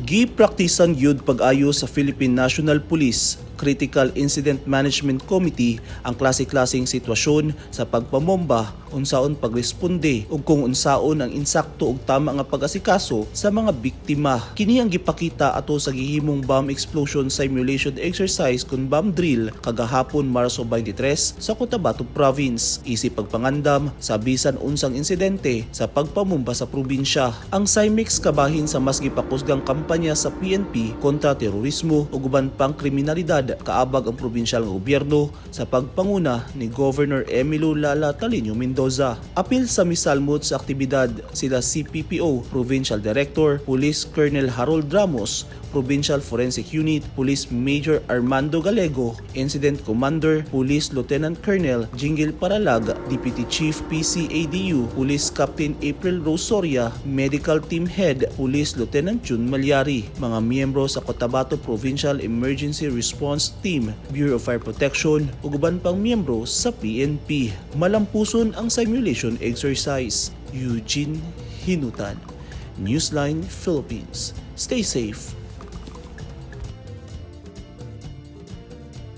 Gipraktisan gyud pag-ayo sa Philippine National Police Critical Incident Management Committee ang klase-klaseng sitwasyon sa pagpamomba, unsaon pagresponde ug kung unsaon ang insakto ug tama nga pag-asikaso sa mga biktima. Kini ang gipakita ato sa gihimong bomb explosion simulation exercise kon bomb drill kagahapon, Marso 23, sa Cotabato Province. Isip pagpangandam sa bisan unsang insidente sa pagpamumba sa probinsya. Ang CIMEX kabahin sa mas gipakusgang kampanya sa PNP kontra terorismo ug uban pang kriminalidad kaabag ang probinsyal nga gobyerno sa pagpanguna ni Governor Emilo Lala Taliño Mendoza. Apil sa misalmot sa aktibidad sila CPPO Provincial Director Police Colonel Harold Ramos, Provincial Forensic Unit Police Major Armando Galego, Incident Commander Police Lieutenant Colonel Jingle Paralag, Deputy Chief PCADU Police Captain April Rosoria, Medical Team Head Police Lieutenant Jun Malyari, mga miyembro sa Cotabato Provincial Emergency Response Team, Bureau of Fire Protection ug uban pang miyembro sa PNP. Malampuson ang simulation exercise. Eugene Hinutan, Newsline Philippines. Stay safe.